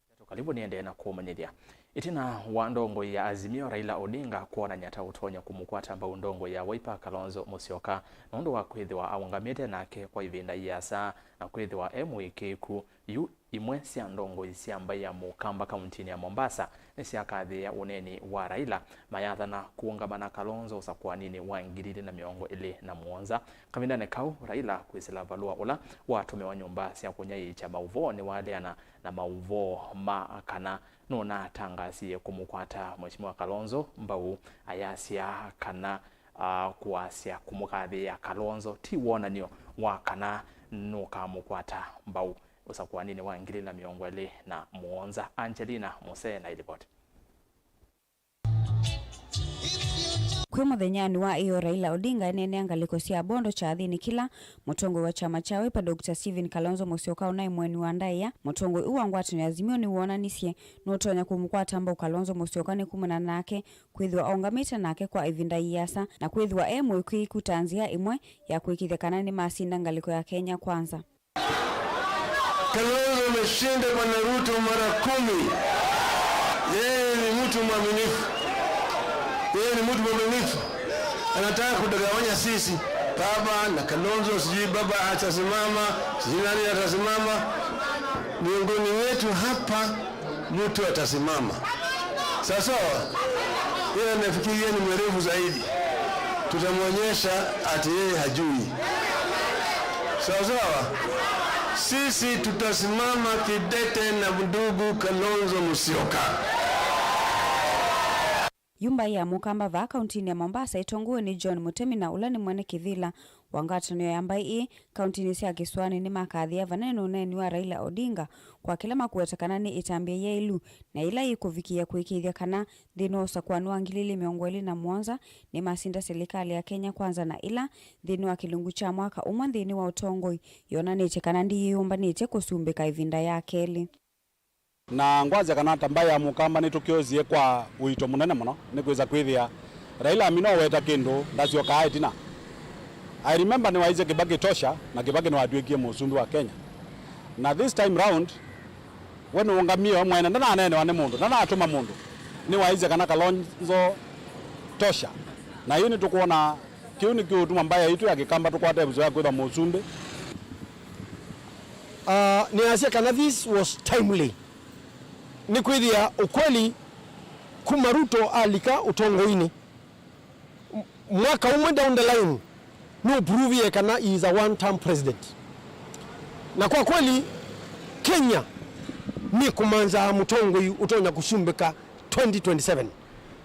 Ndeto Karibu nĩendee na kũmanyĩthya. Ĩtina wa ndongoi ya Azimio Raila Odinga kwonany'a ta ũtonya kũmũkwata mbau ndongoi ya Wiper Kalonzo Musyoka nũndũ wa kwĩthĩwa aũngamĩte nake kwa ĩvinda ĩasa na kwĩthĩwa e mũĩkĩĩku, yu imwe sya ndongoi sya mbaĩ ya Mũkamba kauntinĩ ya Mombasa nĩsyakathĩĩa ũneeni wa Raila, mayathana kũũngama na Kalonzo ũsakũaninĩ wa ngili ilĩ na mĩongo ĩlĩ na mũonza. Kavindanĩ kau, Raila kwĩsĩla valũa ũla watũmĩwa nyũmba sya kũnyaĩĩkya maũvoo nĩwaleana na maũvoo ma kana nũnatangasie kũmũkwata Mheshimiwa Kalonzo mbau, ayasya kana, ah, kũasya kũmũkathĩĩa Kalonzo ti wonany'o wa kana nũkamũkwata mbau ũsakũaninĩ wa ngili na mĩongo ĩlĩ na mũonza. Angelina Musee na ilipoti. Kwĩ mũthenyanĩ wa ĩyo, Raila Odinga eneenea ngalĩko sya Bondo kyathĩnĩ kĩla mũtongoi wa kyama kya Wiper, Doctor Stephen Kalonzo Musyoka, ũnaĩ mũeni wa ndaĩa. Mũtongoi ũũ wa ngwatanĩo ya Azimio nĩwoonanisye nũtonya kũmũkwata mbau Kalonzo Musyoka nĩ kumana nake kwĩthĩwa aũngamĩte nake kwa ĩvinda ĩasa na kwĩthĩwa e mũĩkĩĩku ta nzĩa ĩmwe ya kũĩkĩĩthya kana nĩmasinda ngalĩko ya Kenya Kwanza. Kalonzo ameshinda Bwana Ruto mara kumi. Yeye ni mtu mwaminifu. Yeye ni mtu mwaminifu. Anataka kutugawanya sisi. Baba na Kalonzo, sijui baba atasimama, sijui nani atasimama. Miongoni mwetu hapa mtu atasimama. Sawa sawa? Yeye anafikiria ni mwerevu zaidi. Tutamwonyesha ati yeye hajui. Sawa sawa? Sisi tutasimama kidete na ndugu Kalonzo Musyoka. Yu mbaĩ ya Mũkamba vaa kauntinĩ ya Mombasa ĩtongoew'e nĩ John Mũtemi na ũla nĩ mwene kĩvĩla wa ngwatanĩo ya mbaĩ ĩĩ kauntinĩ sya kĩsũanĩ nĩmakathĩĩa vanene na ũneeni wa Raila Odinga kwa kĩla makũweta kana nĩ ĩtambya yaĩlu na ĩla yĩkũvikĩĩa kũĩkĩĩthya kana nthĩnĩ wa ũsakũani wa ngili ilĩ mĩongo ĩlĩ na mũonza nĩmasinda silikalĩ ya Kenya Kwanza na ĩla nthĩnĩ wa kĩlungu kya mwaka ũmwe nthĩnĩ wa ũtongoi yonanĩtye kana ndĩyĩyũmbanĩtye kũsumbĩka ĩvinda ya kelĩ. Na ngwasya kana ta mbaĩ ya Mũkamba nĩtũkyosie kwa ũito mũnene mũno, nĩkwĩsa kwĩthĩa Raila amina ũweta kĩndũ ndasyokaa ĩtina. I remember nĩwaisye Kibaki tosha, na Kibaki nĩwatw'ĩkie mũsumbĩ wa Kenya. Na this time round, we nũũngamie we mwene, ndananeenewa nĩ mũndũ, ndanatũma mũndũ. Nĩwaisye kana Kalonzo tosha. Na yu nĩtũkwona kĩu nĩkĩũtuma mbaĩ yaitũ ya Kĩkamba tũkwate ĩvuso ya kwĩthwa mũsumbĩ. Ah, nĩasya kana this was timely. Nĩkwĩthĩa ũkweli kuma Ruto alika ũtongoinĩ, m-, mwaka ũmwe down the line, nũpuruvie kana he is a one term president. Na kwa kweli, Kenya nĩkũmanza mũtongoi ũtonya kũsumbĩka twenty twenty-seven.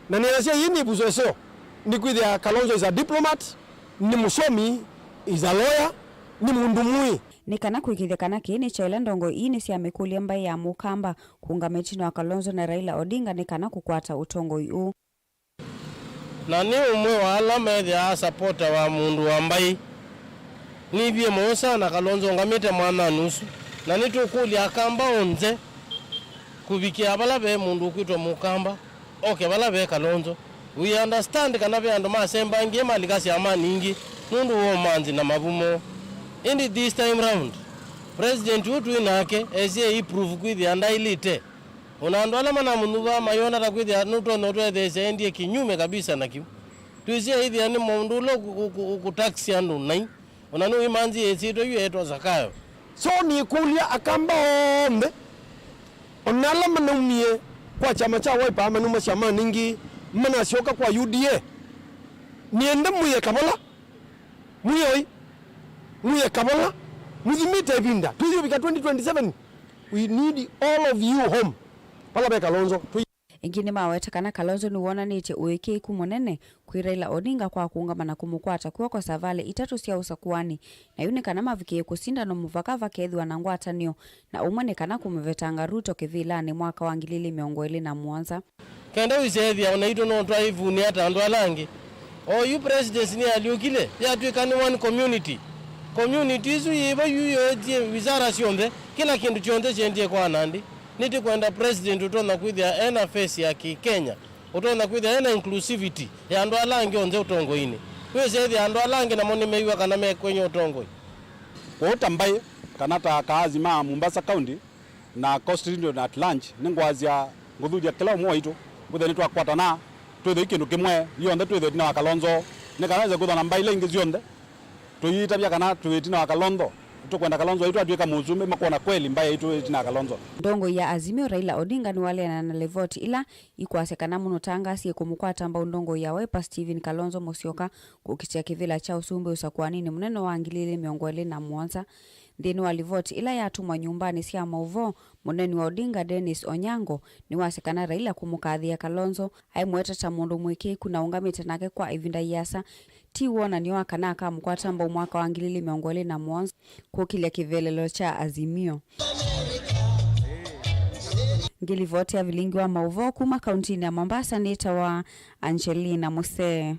Na nĩasya yĩĩ nĩ ĩvuso ĩseo, nĩkwĩthĩa Kalonzo is a diplomat, nĩ mũsomi, is a lawyer, nĩ mũndũ mũĩ. Nĩ kana kũĩkĩĩthya kana kĩĩ nĩ kyaĩla ndongoi ii nĩsyamĩkũlya mbaĩ ya Mũkamba kũũngama ĩtina wa Kalonzo na Raila Odinga nĩ kana kũkwata ũtongoi ũũ. Na nĩ ũmwe wa ala methĩawa sapota wa mũndũ wa mbaĩ. Nĩvie mũyo sana Kalonzo ũngamĩte mwananĩ ũsu, na nĩtũkũlya Akamba onthe Kũvikĩa vala ve mũndũ ũkwĩtwa Mũkamba, oke vala ve Kalonzo. We understand kana ve andũ masembangie malika syamanĩ ingĩ nũndũ wa ũmanthi na mavumo. Ĩndĩ this time round, president ũũ twĩ nake esie ĩ proof kwĩthĩa ndaĩlĩte. Ona andũ ala manamũnyuvaa mayona ta kwĩthĩa nũtonya ũtwetheesya endie kinyume kabisa nakyu. Twĩsĩ aithĩa nĩ mũndũ ũla ũkũ-, ũkũ-, ũkũtaxi andũ nai. Ona nũimanzi yĩsĩtwe yu eetwa Zakayo. So nĩkũlya Akamba onthe, ona ala manaumie kwa kyama kya Wiper manauma syamanĩ ingĩ manasyoka kwa U D A, nĩenda mwĩe kavola, mwĩoi, mwĩe kavola, mũthimĩte ĩvinda. Twĩyũvika twenty twenty-seven, we need all of you home. Vala ve Kalonzo. Tũi- Ĩngĩ nĩmaweta kana Kalonzo nĩwonanĩtye ũĩkĩĩku mũnene kwĩ Raila Odinga kwa kũũngama na kũmũkwata kw'oko savalĩ itatũ sya ũsakũanĩ, na yu nĩ kana mavikĩe kũsinda no mũvaka vakethĩwa na ngwatanĩo, na ũmwe nĩ kana kũmũvetanga Ruto kĩvĩlanĩ mwaka wa ngili ilĩ mĩongo ĩlĩ na mũonza. Kenda wĩsethĩa o naitũ no twaĩvunĩa ta andũ ala angĩ. Oyu presidency nĩyalyũkile, yatw'ĩka nĩ one community. Community ĩsu yĩvo yu yoetye wizara syonthe, kĩla kĩndũ kyonthe kyaendie kwa Nandi. Nĩtũkwenda president ũtonya kwĩthĩa ena face ya Kĩkenya, ũtonya kwĩthĩa ena inclusivity ya andũ ala angĩ onthe ũtongoinĩ. Wĩsethĩa andũ ala angĩ namo nĩmew'a kana me kwenye ũtongoi. Kwoou ta mbaĩ, kana ta kaazi ma Mombasa County na Coast Region at large, nĩngwasya ngũthuthya kĩla ũmwe waitũ, wĩthĩe nĩtwakwatana, twĩthĩe kĩndũ kĩmwe, yonthe twĩthĩe ĩtina wa Kalonzo, nĩ kana wĩse kwĩthwa na mbaĩ ila ingĩ syonthe. Tũyĩtavya kana twĩ ĩtina wa Kalonzo, tũkwenda Kalonzo waitũ atw'ĩka mũsumbĩ, makwona kweli mbaĩ yaitũ ĩtina wa Kalonzo. Ndongoi ya Azimio Raila Odinga nĩwaleana na livoti ila ikwasya kana mũno tangasie kũmũkwata mbau ndongoi ya Wiper Stephen Kalonzo Musyoka kũkitĩa kĩvĩla kya ũsumbĩ ũsakũaninĩ mũnene wa ngili ilĩ mĩongo ĩlĩ na mũonza. Nthĩnĩ wa livoti ila yatũmwa nyũmbanĩ sya maũvoo, mũneeni wa Odinga Dennis Onyango nĩwasya kana Raila kũmũkathĩĩa Kalonzo aimweta ta mũndũ mũĩkĩĩku na ũngamĩte nake kwa ĩvinda yĩasa, ti wonany'o wa kana akamũkwata mbau mwaka wa ngili ilĩ mĩongo ĩlĩ na mũonza kũkĩlya kĩvelelo kya Azimio. Ngĩlivoti ya vilingi wa maũvoo kuma kauntinĩ ya Mombasa nĩtawa Angelina Musee.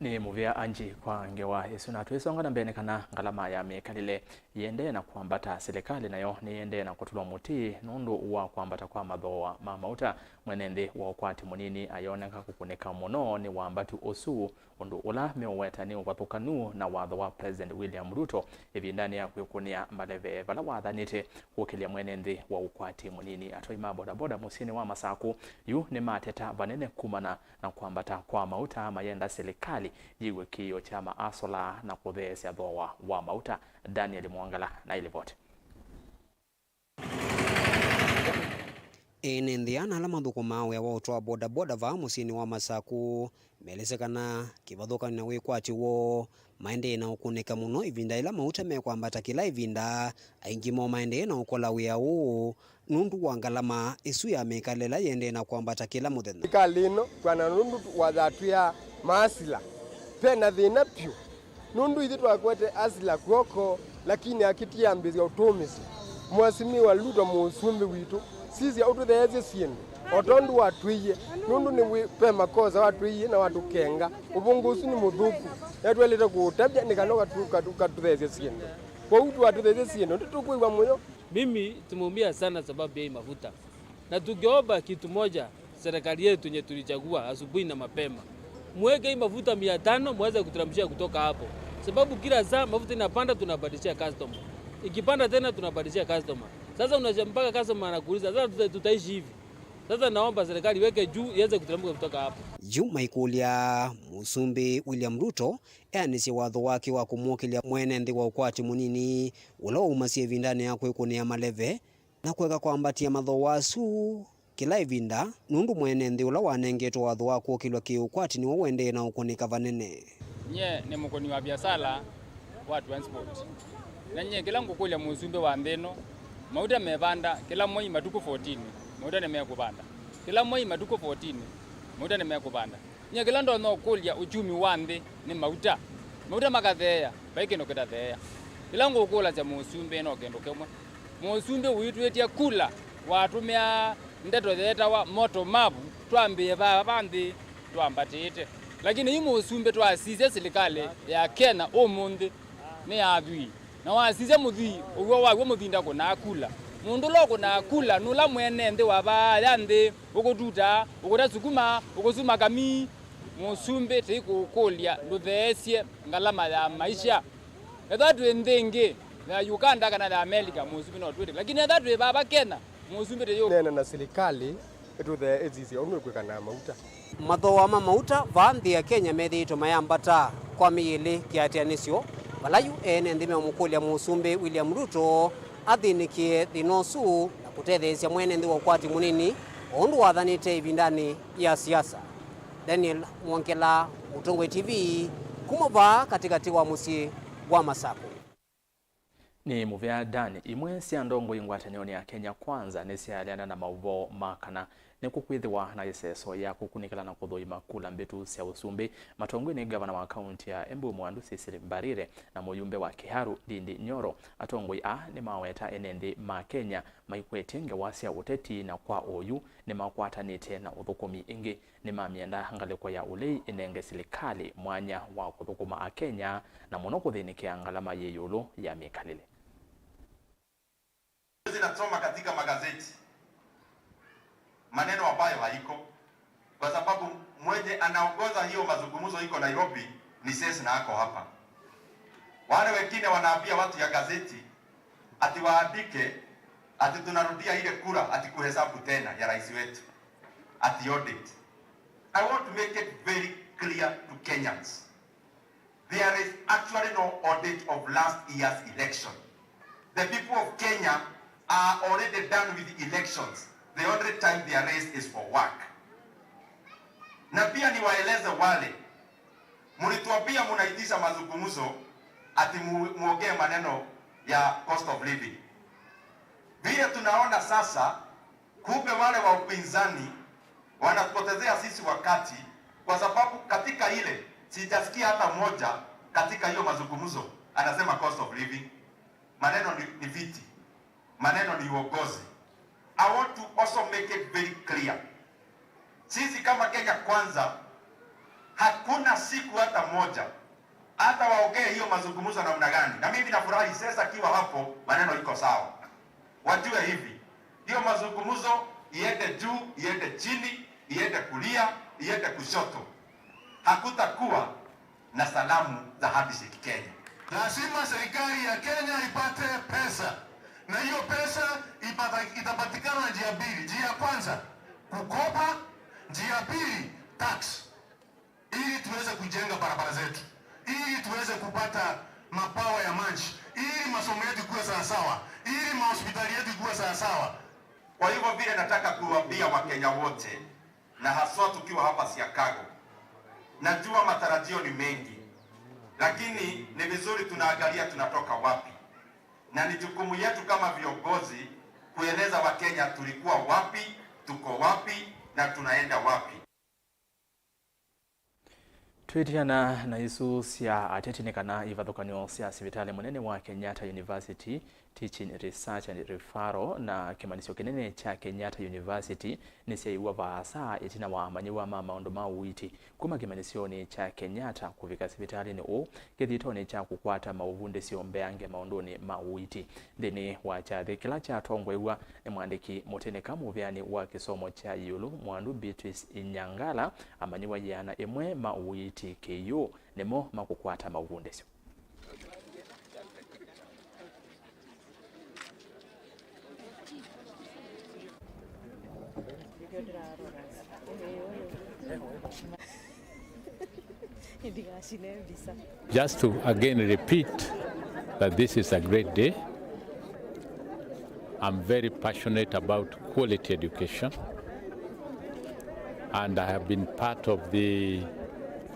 Nĩ mũvea Angie kwa ngewa ĩsu, na twĩsonga na mbee nĩ kana ngalama ya mĩkalĩle yĩendee na kwambata. Silikalĩ nayo nĩyĩendee na kũtũlwa mũtĩ nũndũ wa kwambata kwa mathooa ma mauta. Mwene nthĩ wa ũkwati mũnini ayoneka kũkũnĩka mũno nĩ wambatu ũsu, ũndũ ũla meũweta nĩ ũvathũkanu na watho wa President William Ruto ĩvindanĩ ya kwĩkũnĩa maleve vala wathanĩte kũkĩlya mwene nthĩ wa ũkwati mũnini. Atwai ma bodaboda mũsyĩnĩ wa Masakũ yu nĩmateta vanene kumana na kwambata kwa mauta, mayenda silikalĩ yĩw'e kĩĩo kya maasola na kũtheesya thooa wa mauta. Daniel Mwangala na ilivoti. Ene nthĩ ana ala mathũkũmaa wĩa wa ũtwaa bodaboda vaa mũsyĩnĩ wa Masakũ melesya kana kĩvathũkany'o na wĩkwatyo woo, maendee na ũkũnĩka mũno ĩvinda yĩla mauta mekwambata kĩla ĩvinda. Aingĩ moo maendee na ũkola wĩa ũũ nũndũ wa ngalama ĩsu ya mĩkalĩle ĩla yĩendee na kwambata kĩla mũthenya. Silikalĩ ĩno, kwana nũndũ wa yatwĩaa maasila, ve na thĩna vyũ. Nũndũ ithyĩ twakwete asila kw'oko, lakini akĩtĩambĩĩsya ũtũmĩsya. Mheshimiwa Ruto mũsumbĩ witũ, sisya ũtũtheesye syĩndũ o tondũ watwĩie, nũndũ nĩ wĩ ve makosa watwĩie na watũkenga. Ũvũngũ ũsu nĩ mũthũku, na twaĩlĩte kũũtavya nĩ kana ũkatũ-, ũkatũ-, ũkatũtheesya syĩndũ. Kwoou twatũtheesye syĩndũ, nĩtũkwĩw'a mũyo. Mimi tumeumia sana sababu ya hii mafuta. Na tukiomba kitu moja, serikali yetu yenye tulichagua asubuhi na mapema, muweke hii mafuta mia tano, muweze kuteremshia kutoka hapo, sababu kila saa mafuta inapanda, tunabadilishia customer, ikipanda tena tunabadilishia customer. Sasa unasha-, mpaka customer anakuuliza, "Sasa tuta-, tutaishi hivi?" Sasa naomba serikali iweke juu iweze kuteremka kutoka hapo. Yu maikũlya Mũsumbĩ William Ruto eanĩsye watho wake wa kũmũkĩlya mwene nthĩ wa ũkwati mũnini ũla waumasya ĩvindanĩ ya kwĩkũnĩa maleve na kũeka kwambatĩa mathooa asu kĩla ĩvinda, nũndũ mwene nthĩ ũla wanengetwe watho wa kũkĩlw'a kĩ-ũkwati nĩwe ũendee na ũkũnĩka vanene. Nyie nĩ mũkũni wa viasala wa transport. Na nyie kĩla ngũkũlya mũsumbĩ wa nthĩ ĩno, mauta mevanda kĩla mwei matukũ fourteen, mauta nĩmekũvanda. Kĩla mwei matukũ fourteen, mauta nĩmekũvanda. Nyie kĩla ndonya ũkũlya ũkyumi wa nthĩ nĩ mauta. Mauta makatheea, vai kĩndũ kĩtatheea. Kĩla ngũkũlasya mũsumbĩ no kĩndũ kĩmwe. Mũsumbĩ ũitwĩtye kula watũmĩa ndeto yeetawa moto mavu, twambĩĩe vaa va nthĩ twambatĩte. Lakini yu mũsumbĩ twasisya silikalĩ ya Kenya ũmũnthĩ nĩ ya athwii. Na wasisya mũthwii, ũw'o waw'o mũthinda kũnaa kula. Mũndũ ũla ũkũnaa kula nũla mwene nthĩ wa vaa ya nthĩ, ũkũtuta, ũkũta sukuma, ũkũsuma kami. Mũsumbĩ tũikũkũlya ndũtheesye ngalama ya maisha. Ethĩwa twĩ nthĩ ĩngĩ ya Uganda kana ya Amelika, mũsumbĩ no twĩtĩkĩle. Lakini ethĩwa twĩ vava Kenya, mũsumbĩ tũyũ. Neena na silikalĩ ĩtũthee ĩsisye ũndũ ĩkwĩka na mauta. Mathooa ma mauta vaa nthĩ ya Kenya methĩĩtwe mayambata kwa mĩĩ ĩlĩ kĩatĩanĩsyo, vala yu ene nthĩ meũmũkũlya Mũsumbĩ William Ruto athĩnĩkĩe thĩna ũsu na kũtetheesya mwene nthĩ wa ũkwati mũnini o ũndũ wathanĩte ĩvindanĩ ya siasa. Daniel Mwongela, Mũtongoi T V, kuma vaa katĩkatĩ wa mũsyĩ wa Masakũ. Nĩ mũvea Dan. Imwe sya ndongoi ngwatanĩonĩ ya Kenya Kwanza nĩsyaeleana na maũvoo ma kana nĩkũkwĩthĩwa na ĩseso ya kũkunĩkĩla na kũthũima kula mbĩtu sya ũsumbĩ, matongoew'e nĩ ngavana wa kaunti ya Embu Mwandũ Cecily Mbarire na mũyumbe wa Kiharu Ndindi Nyoro. Atongoi aa nĩmaweta ene nthĩ ma Kenya maikwetye ngewa sya ũteti, na kwa oyu nĩmakwatanĩte na ũthũkũmi. Ĩngĩ nĩmamyenda ngalĩko ya ũlei ĩnenge silikalĩ mwanya wa kũthũkũma Akenya, na mũno kũthĩnĩkĩa ngalama yĩ ĩũlũ ya mĩkalĩle. Zinasoma katika magazeti maneno ambayo haiko, kwa sababu mwenye anaongoza hiyo mazungumzo iko Nairobi ni Cecily na ako hapa. Wale wengine wanaambia watu ya gazeti ati waandike ati tunarudia ile kura ati kuhesabu tena ya rais wetu ati audit. I want to make it very clear to Kenyans. There is actually no audit of last year's election. The people of Kenya are already done with elections. The only time they are raised is for work. Na pia niwaeleze wale mlituambia mnaitisha mazungumzo ati mu-, muongee maneno ya cost of living. Vile tunaona sasa, kumbe wale wa upinzani wanapotezea sisi wakati, kwa sababu katika ile sijasikia hata moja katika hiyo mazungumzo anasema cost of living. Maneno ni, ni viti, maneno ni uongozi. I want to also make it very clear, sisi kama Kenya Kwanza, hakuna siku hata moja, hata waongee hiyo mazungumzo namna gani. Na mimi nafurahi Cecily akiwa hapo, maneno iko sawa. Wajue hivi, hiyo mazungumzo iende juu, iende chini, iende kulia, iende kushoto, hakutakuwa na salamu za handshake Kenya. Lazima serikali ya Kenya ipate pesa, na hiyo pesa ipata-, itapatikana njia mbili. Njia ya kwanza, kukopa. Njia ya pili, tax, ili tuweze kujenga barabara zetu, ili tuweze kupata mapawa ya maji, ili masomo yetu ikuwe sawasawa, ili mahospitali yetu ikuwe sawasawa. Kwa hivyo, vile nataka kuwaambia Wakenya wote, na haswa tukiwa hapa Siakago, najua matarajio ni mengi, lakini ni vizuri tunaangalia tunatoka wapi, na ni jukumu yetu kama viongozi kueleza Wakenya tulikuwa wapi, tuko wapi na tunaenda wapi. Twĩtiana na isu sya ateti, nĩ kana ivathũkany'o sya sivitalĩ mũnene wa Kenyatta University, Teaching Research and Referral, na kĩmanyĩsyo kĩnene kya Kenyatta University nĩsyaiw'a vaasa ĩtina wa amanyĩw'a ma maũndũ ma ũiiti kuma kĩmanyĩsyonĩ kya Kenyatta kũvika sivitalĩnĩ ũũ kĩthitonĩ kya kũkwata maũvundĩsyo mbeange maũndũnĩ ma ũiiti. Nthĩnĩ wa kyathĩ kĩla kyatongoew'a nĩ mwandĩki mũtĩnĩka mũvĩanĩ wa kĩsomo kya ĩũlũ, Mwandu Beatrice Inyangala, amanyĩw'a yĩana ĩmwe ma ũiiti kĩiũ nĩmo makũkwata maũvundĩsyo. Just to again repeat that this is a great day. I'm very passionate about quality education, and I have been part of the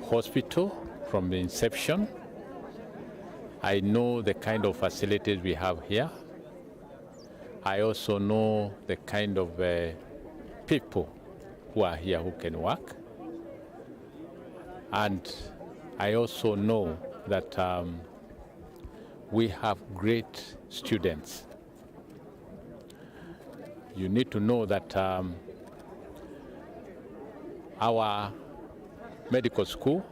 hospital from the inception. I know the kind of facilities we have here. I also know the kind of, uh, people who are here who can work. And I also know that, um, we have great students. You need to know that, um, our medical school,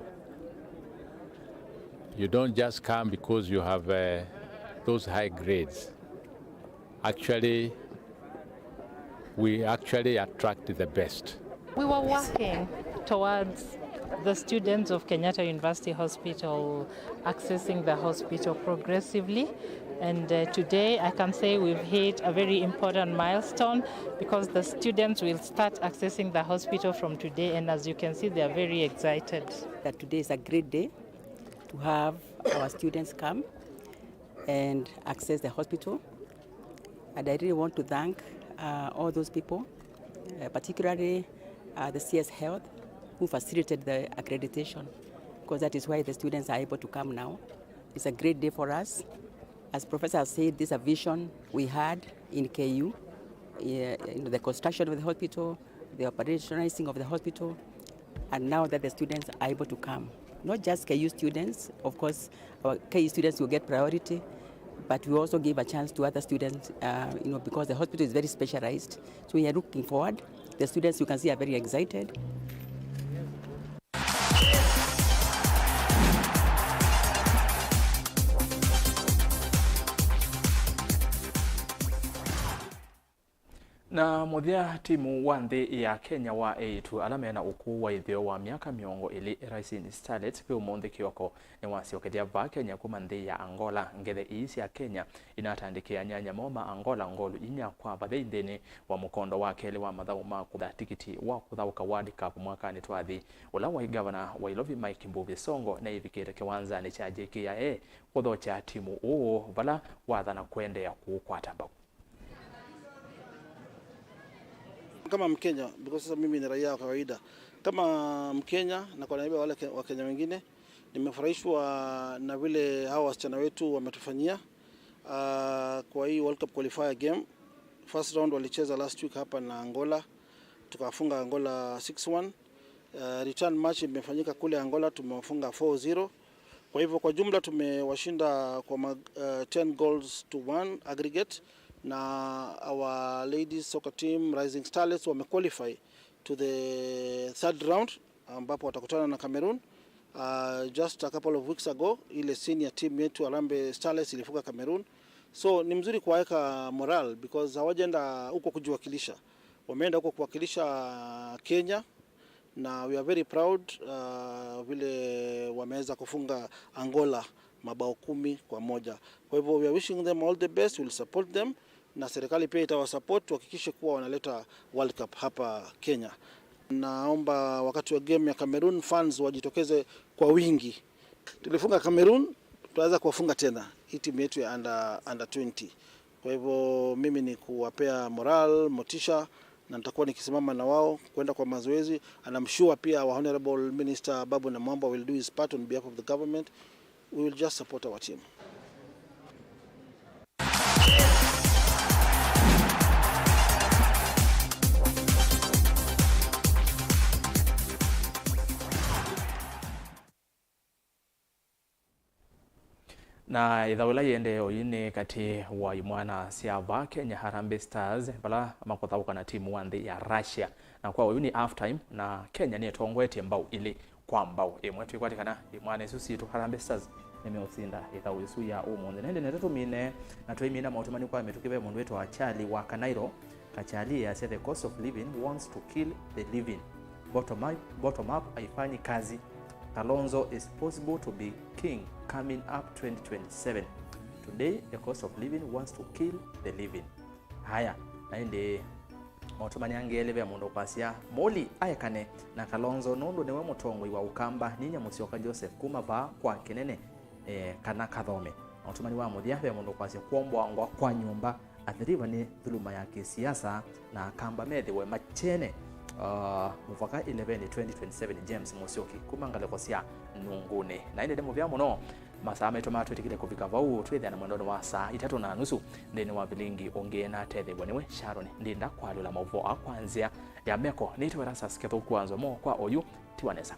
you don't just come because you have, uh, those high grades. Actually, we actually attract the best. We were working towards the students of Kenyatta University Hospital accessing the hospital progressively. And uh, today I can say we've hit a very important milestone because the students will start accessing the hospital from today, and as you can see, they are very excited. That today is a great day to have our students come and access the hospital. And I really want to thank uh, all those people, uh, particularly uh, the C S Health, who facilitated the accreditation, because that is why the students are able to come now. It's a great day for us. As Professor has said, this is a vision we had in K U, uh, you know, the construction of the hospital, the operationalizing of the hospital, and now that the students are able to come. Not just K U students, of course, our K U students will get priority, but we also give a chance to other students, uh, you know, because the hospital is very specialized. So we are looking forward. The students, you can see, are very excited. Na mũthya, timu wa nthĩ ya Kenya wa eĩtu ala mena ũkũũ wa ĩtheo wa myaka mĩongo ĩlĩ, Rising Starlets, ve ũmũnthĩ kĩoko nĩwasyokethya vaa Kenya kuma nthĩ ya Angola. Ngethe ii sya Kenya inatandĩkĩa anyanya moo ma Angola ngolu inya kwa vathei nthĩnĩ wa mũkondo wa kelĩ wa mathaũ ma kũtha tikiti wa kũthaũka World Cup mwakanĩ twathi, ũla waĩ ngavana wa Ilovi Mike Mbuvi Songo nĩĩvikĩte kĩwanzanĩ kya J K I A kũthokya timu ũũ vala wathana kũendeea kũũkwata mbau. Kama Mkenya, because sasa mimi ni raia wa kawaida, kama Mkenya na kwa niaba ya wale Ke-, Wakenya wengine, nimefurahishwa na vile hawa wasichana wetu wametufanyia, ah, kwa hii World Cup qualifier game. First round walicheza last week hapa na Angola, tukafunga Angola six one. Uh, return match imefanyika kule Angola, tumewafunga four zero. Kwa hivyo, kwa jumla tumewashinda kwa mag-, uh, ten goals to one aggregate, na our ladies soccer team, Rising Starlets, wamequalify to the third round, ambapo watakutana na Cameroon. Uh, just a couple of weeks ago, ile senior team yetu, Harambee Starlets, ilifunga Cameroon. So ni mzuri kuwaweka morale because hawajaenda huko kujiwakilisha, wameenda huko kuwakilisha Kenya, na we are very proud, uh, vile wameweza kufunga Angola mabao kumi kwa moja. Kwa hivyo, we are wishing them all the best, we'll support them, na serikali pia itawasupport, tuhakikishe kuwa wanaleta World Cup hapa Kenya. Naomba wakati wa game ya Cameroon, fans wajitokeze kwa wingi. Tulifunga Cameroon, tunaweza kuwafunga tena hii timu yetu ya under, under twenty. Kwa hivyo, mimi ni kuwapea morale, motisha, na nitakuwa nikisimama na wao kwenda kwa mazoezi, and I'm sure pia our Honorable Minister Babu Namwamba will do his part on behalf of the government. We will just support our team. Na ĩthaũ ĩla yĩendee oyu nĩ katĩ wa imwana sya vaa Kenya, Harambee Stars, vala makũthaũka na timu wa nthĩ ya Russia. Na kwa oyu nĩ half time, na Kenya nĩtongoetye mbau ilĩ kwa mbau. Ĩmwe twĩkwatĩ kana imwana isu sitũ, Harambee Stars, nĩmeũsinda ĩthaũ ĩsu ya ũmũnthĩ. Na ĩndĩ nĩtũmine, na tũimina maũtũmani kwa mĩtũkĩ, ve mũndũ wĩtawa Charlie wa Kanairo. Kachali easya, "The cost of living wants to kill the living. Bottom up, bottom up haifanyi kazi. Kalonzo is possible to be king coming up twenty twenty-seven. Today, the cost of living wants to kill the living." Haya, na ĩndĩ maũtũmani angĩ elĩ, ve mũndũ ũkwasya, "Moli aekane na Kalonzo nũndũ nĩwe mũtongoi wa Ũkamba, ninyie Mũsyoka Joseph kuma vaa kwa Kĩnene, eh, kana Kathome." Na ũtũmani wa mũthya, ve mũndũ ũkwasya, "Kwombwa ngwa kwa nyũmba, athiriva nĩ thuluma ya kĩsiasa, na Akamba methĩwe makyene, uh, mũvaka ĩleveni twenty twenty-seven." James Mũsyoki kuma ngalĩko sya Nunguni. Na ĩndĩ nĩ mũvea mũno, masaa maitũ matwĩtĩkĩle kũvika vau, twĩthĩana mwendonĩ wa saa itatũ na nusu nthĩnĩ wa vilingi ũngĩ, na atethĩw'a nĩwe Sharon Ndinda kwalũla maũvoo aa kwa nzĩa ya meko. Nĩtwe Erastus Kethũku wa Nzomo kwa oyu, tiwa nesa.